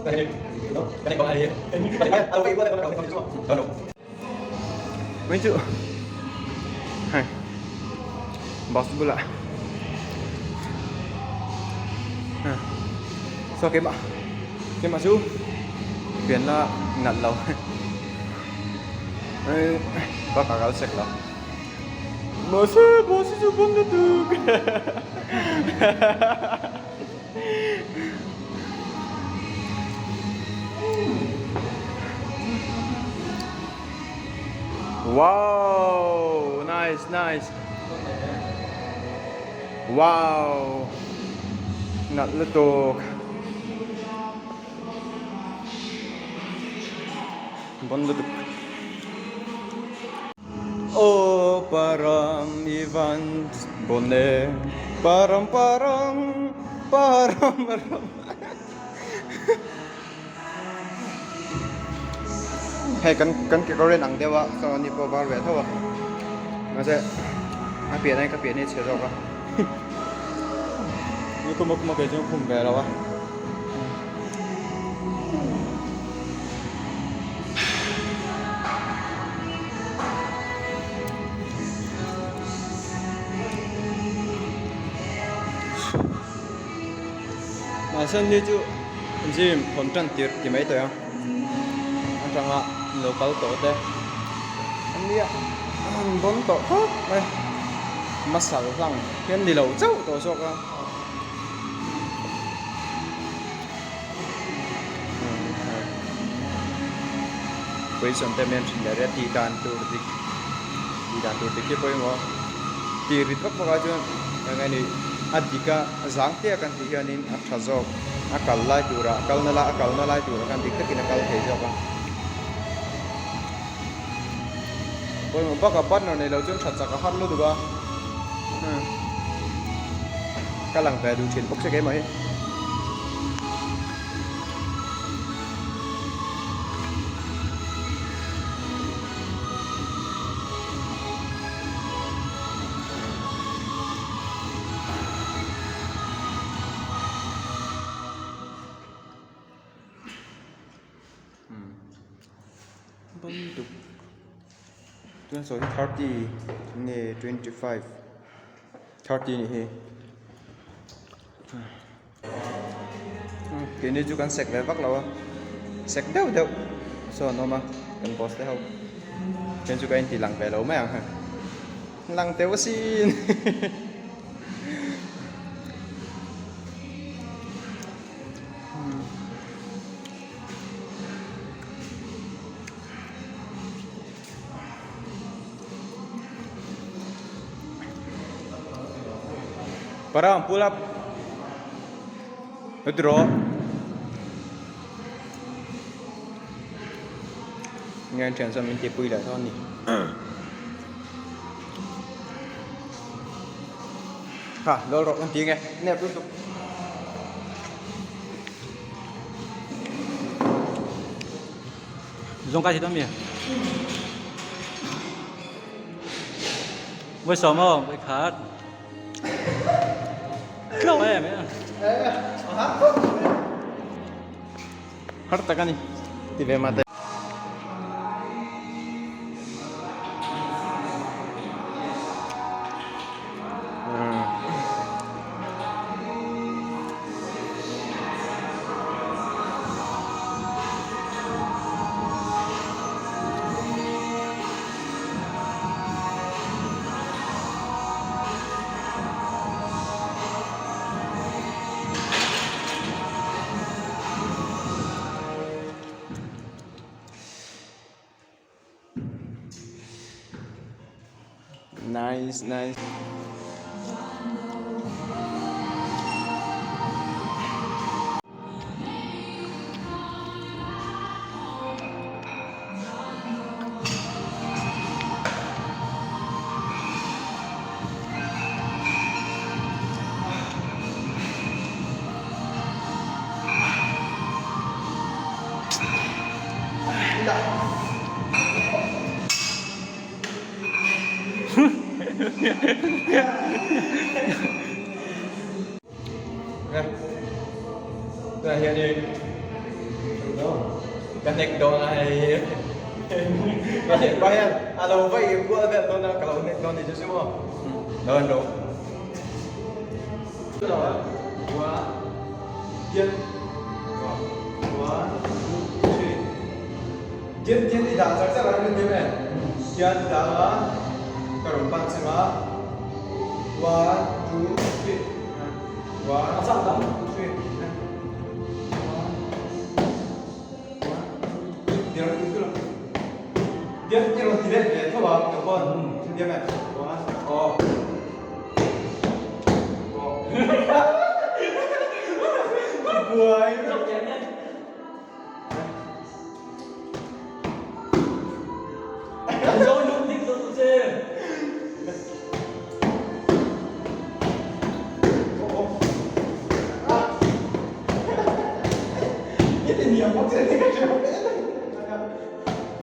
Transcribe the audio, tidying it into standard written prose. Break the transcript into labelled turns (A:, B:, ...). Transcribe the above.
A: Mai chu hei bus bulah saw keimah keimah chu pian la nalh lo bakah kal sek lo mahse bus hi chu bawng na tuk Wow, nice, nice. Wow, nalh lutuk. Bon lutuk. Aw param i van bon e param param param ram Hei kan kan kekawr en ang deuh a saw ani pawh var ve tho a mahse a pian ai ka pian hi a chhe zawk a lukhum a khum a kei chu a khum ve lo a. Mahse ni chu gym hawn tan tirh ti mai tawh ang atanga lo kal tawh te an nia an bawn tawh khawp mai masal hlang hian ni lo chauh tawh zawk a. Position te men thin leh ria tih dan tur dik tih dan tur dik hi pawimawh tih rit vak vak ah chuan eng nge ni a dik a zang te a kan tih hianin a tha zawk a kal lai turah a kalna lai a kalna lai turah khan dik takin a kal thei zawk a pawimawh bakah partner nei lo chuan tha chak a har lutuk a. Ka lang ve duh thin bawk se keimah hi. Bantuk chuan sawi hi 30 nge 25 30 nih hi keini chu kan sek ve vak lo a sek deuh deuh saw an awm a kan boss te ho chuan chu ka inti lang ve lo mai ang lang teuh asin. Parang pull up. Draw. Ngan thian chuan min ti pui leh dawn ni. Ha, lol rawh kan ti nge. Nep lutuk.
B: Zong kai thei mi. Voi som o, voi khat. Tlo em e.
A: Har tak ani. Ti ve mate. Nice, nice. Tunah hianin Ka hnek dawn a hei. Ka thianpa hian a lo va ih kual vel dawn a, ka lo hnek dawn ni chu chu maw. Dawn lo. Dian dian i dah char char a kan ti em? Dian i dah a, ka rawn pan cheng a. One, two, three. One, two, three. Dian i rawn ti leh ve tho a, ka pawn. Dian em? One, aw. Buai.